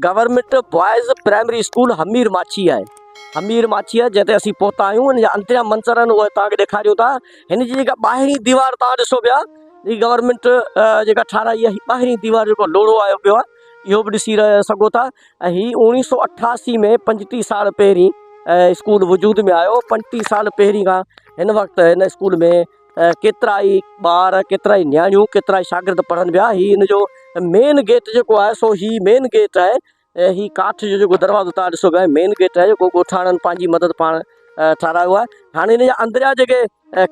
Government boys primary school Hamir Machhi آهي همير ماڇي آهي جنهن تي اسين پهتا آهيون ان جا اندريان منظر آهن اهي توهان کي ڏيکاريون ٿا هن جي جيڪا ٻاهرين ديوار توهان ڏسو پيا هي گورنمينٽ جيڪا ٺاراهي آهي ٻاهرين ديوار جيڪو لوڙهو آيو پيو آهي اهو به ڏسي رهيا سگهو ٿا ۽ هي اوڻيهه سو اٺاسي ۾ پنجٽيهه سال پهرين اسڪول وجود ۾ آيو پنجٽيهه سال پهرين کان هن وقت هن اسڪول ۾ ڪيترا ئي ٻار ڪيترا ئي نياڻيون ڪيترا ئي شاگرد پڙهن پيا هي ان جو مين گيٽ جيڪو آهي سو هي مين گيٽ آهي ۽ هي ڪاٺ جو جيڪو دروازو تان ڏسو پيا مين گيٽ آهي جيڪو ڳوٺاڻن پنهنجي مدد پاڻ ٺارايو آهي هاڻي ان جا اندريا جيڪي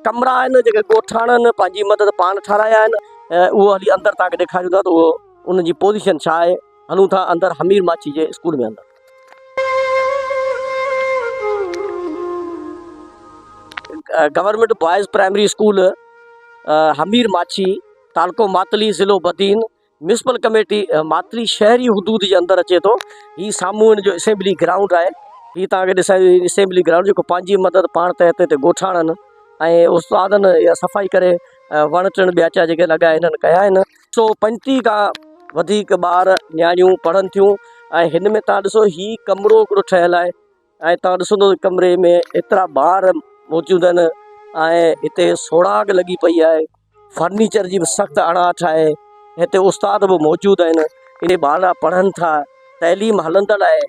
ڪمرا آهن جيڪي ڳوٺاڻن پنهنجي مدد پاڻ ٺارايا آهن اهو هلي اندر تان کي ڏيکاريون ٿا ته اهو ان جي پوزيشن ڇا آهي هلون ٿا اندر حمير ماڇي جي اسڪول ۾ اندر. Government boys primary school Hamir Machhi تعلقو ماتلي ضلعو بدين ميونسپل ڪميٽي ماتلي شهري حدود جي اندر اچي ٿو هي سامهون ان جو اسيمبلي گرائونڊ آهي هي توهان کي ڏسان اسيمبلي گرائونڊ جيڪو پنهنجي مدد پاڻ تحت هتي ڳوٺاڻن ۽ استادن اها صفائي ڪري وڻ ٽڻ ٻيا چا جيڪي لڳايا هنن ڪيا آهن سو پنجٽيهه کان وڌيڪ ٻار نياڻيون پڙهن ٿيون ۽ هن ۾ توهان ڏسو هي ڪمرو هڪڙو ٺهيل آهي ۽ توهان ڏسندو ته ڪمري ۾ ايترا ٻار موجود آهن ۽ هتي سوڙاگ لڳي پئي آهي فرنيچر جي به سخت اڻاٺ آهي هتي استاد به موجود آهن اهي ٻارڙا پڙهن ٿا تعليم هلندڙ آهي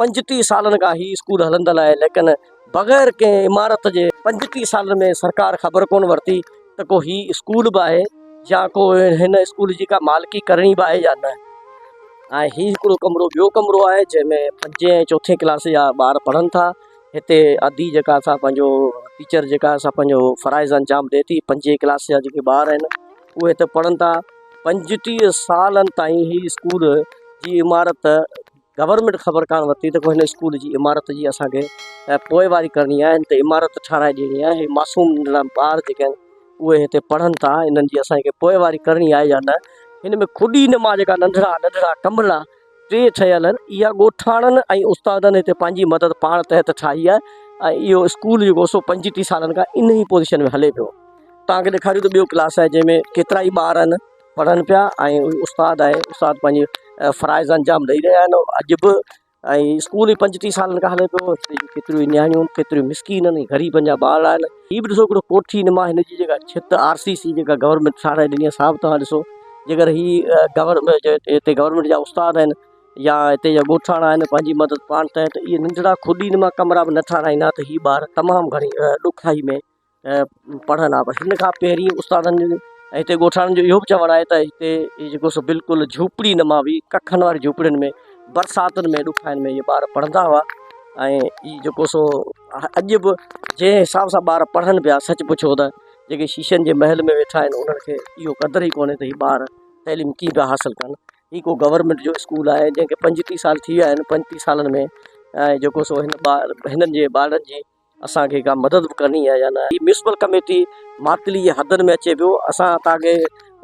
پنجٽيهه سالن کان هي اسڪول هلندڙ آهي ليڪن بغير ڪنهن عمارت جي پنجٽيهه سالن ۾ سرڪار خبر ڪونه ورتي ته ڪو هي اسڪول به آهي يا ڪو هن اسڪول جي ڪا مالڪي ڪرڻي به آهي يا نه ۽ هي هڪڙو ڪمرو ٻيو ڪمرو آهي جنهن ۾ پنجين ۽ چوٿين ڪلاس جا ٻار پڙهن ٿا هتي ادي جيڪا سا پنهنجو ٽيچر جيڪا سا پنهنجو فرائض انجام ڏي ٿي پنجين ڪلاس جا جيڪي ٻار آهن اهي هتي پڙهن ٿا پنجٽيهه سالن تائين هي اسڪول جي عمارت گورنمينٽ خبر ڪانه ورتي ته هن اسڪول جي عمارت جي اسانکي پوئواري ڪرڻي آهي هن تي عمارت ٺاراهي ڏيڻي آهي هي معصوم ننڍڙا ٻار جيڪي آهن اهي هتي پڙهن ٿا انهن جي اسانکي پوئواري ڪرڻي آهي يا نه هن ۾ کڏي نما جيڪا ننڍڙا ننڍڙا ڪمرا ٽي ٺهيل آهن اها ڳوٺاڻن ۽ استادن هتي پنهنجي مدد پاڻ تحت ٺاهي آهي ۽ اهو اسڪول جيڪو سو پنجٽيهه سالن کان ان ئي پوزيشن ۾ هلي پيو توهان کي ڏيکاريون ته ٻيو ڪلاس آهي جنهن ۾ ڪيترا ئي ٻار آهن پڙهن پيا ۽ استاد آهي استاد پنهنجي فرائض انجام ڏئي رهيا آهن اڄ به ۽ اسڪول ئي پنجٽيهه سالن کان هلي پيو هتي جون ڪيتريون ئي نياڻيون ڪيتريون مسڪينن ۽ غريبن جا ٻار آهن هي به ڏسو هڪڙو ڪوٺي نما هن جي جيڪا ڇت آر سي سي جيڪا گورنمينٽ ٺاراهي ڏني آهي سا به توهان ڏسو جيڪر هي گورنمينٽ هتي گورنمينٽ جا استاد آهن يا هتي جا ڳوٺاڻا آهن پنهنجي مدد پاڻ تحت اهي ننڍڙا کڏي نما ڪمرا به نه ٺاراهيندا ته هي ٻار تمام گهڻي ڏکائي ۾ پڙهن ها پر هن کان پهرين استادن ۽ هتي ڳوٺاڻن جو اهو به چوڻ آهي ته هتي جيڪو سو بلڪل جهوپڙي نما هئي ڪکن واري جهوپڙين ۾ برساتن ۾ ڏکائن ۾ اهي ٻار پڙهندا هئا ۽ هي جيڪو سو اڄ به جنهن حساب سان ٻار پڙهن پيا سچ پڇو ته جيڪي شيشن جي محل ۾ ويٺا آهن انهن کي اهو قدر ئي ڪونهي ته هي ٻار تعليم ڪيئن پيا حاصل ڪن هي ڪو گورنمينٽ جو اسڪول آهي جنهن کي پنجٽيهه سال ٿي ويا آهن پنجٽيهه سالن ۾ ۽ جيڪو سو هن ٻار هنن جي ٻارن جي اسان کي ڪا مدد به ڪرڻي آهي يا نه. هي ميونسپل ڪميٽي ماتلي جي حدن ۾ اچي پيو اسان توهان کي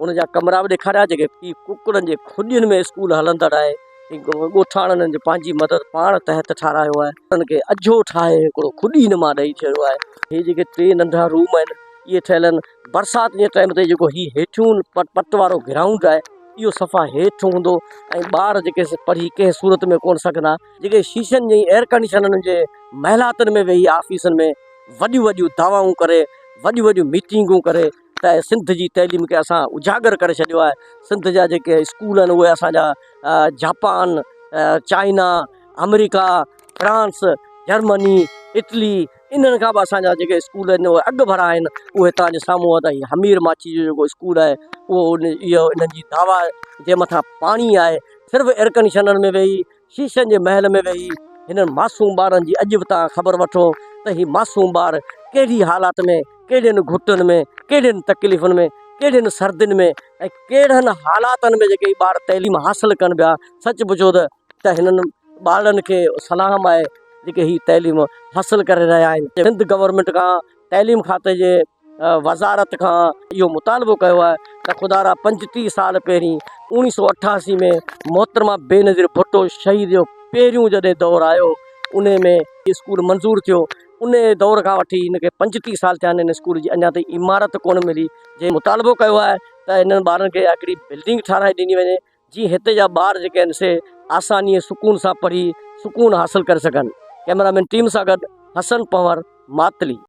ان جا ڪمرا به ڏيکاريا جيڪي هي ڪڪڙن جي کڏين ۾ اسڪول هلندڙ آهي هي ڳوٺاڻن جي پنهنجي مدد پاڻ تحت ٺارايو آهي انهن کي اجهو ٺاهي هڪڙو کڏي نما ڏئي ڇڏيو آهي هي جيڪي ٽي ننڍا روم آهن اهي ٺهيل آهن برسات جي ٽائيم تي جيڪو هي هيٺيون پٽ وارو گرائونڊ آهي اهو صفا هيٺ هوندو ۽ ٻار جيڪي پڙهي ڪنهن صورت ۾ ڪونه سگهندا جيڪي شيشن جي ايئر ڪنڊيشنن جي محلاتن ۾ ويهي آفيسن ۾ وڏيون وڏيون دعوائون ڪري وڏيون وڏيون ميٽنگون ڪري ته سنڌ جي تعليم کي اسان اجاگر ڪري ڇڏيو آهي سنڌ جا جيڪي اسڪول آهن اهي اسان جا Japan China America France Germany Italy انهن کان به اسان جا جيڪي اسڪول آهن اهي اڳ ڀرا آهن اهي توهان جي سامهون آهي ته هي حمير ماڇي جو جيڪو اسڪول آهي اهو اهو انهن جي دعويٰ جي مٿان پاڻي آهي صرف ايئرڪنڊيشنن ۾ ويهي شيشن جي محل ۾ ويهي هنن معصوم ٻارن جي اڄ به توهان خبر وٺو ته هي معصوم ٻار ڪهڙي حالات ۾ ڪهڙين گهٽن ۾ ڪهڙين تڪليفن ۾ ڪهڙين سردين ۾ ۽ ڪهڙن حالاتن ۾ جيڪي هي ٻار تعليم حاصل ڪن پيا سچ پڇو ته ته هنن ٻارڙن کي سلام آهي جيڪي هي تعليم حاصل ڪري رهيا آهن سنڌ گورنمينٽ کان تعليم کاتي جي وزارت کان اهو مطالبو ڪيو آهي ته خدارا پنجٽيهه سال پهرين اوڻيهه سو اٺاسي ۾ محترمه بينظير ڀٽو شهيد جو پهريون جڏهن دور آيو ان ۾ اسڪول منظور ٿيو ان دور کان وٺي هن کي پنجٽيهه سال ٿيا آهن هن اسڪول جي اڃا تائين عمارت ڪونه ملي جنهن مطالبو ڪيو آهي ته هنن ٻارن کي هڪڙي بلڊنگ ٺاراهي ڏني وڃي. جيئن هتي جا ٻار جيڪي آهن سي آساني ۽ سڪون سان پڙهي سڪون حاصل ڪري سگهن. ڪئميرا مين ٽيم سان گڏ حسن پنهور، ماتلي.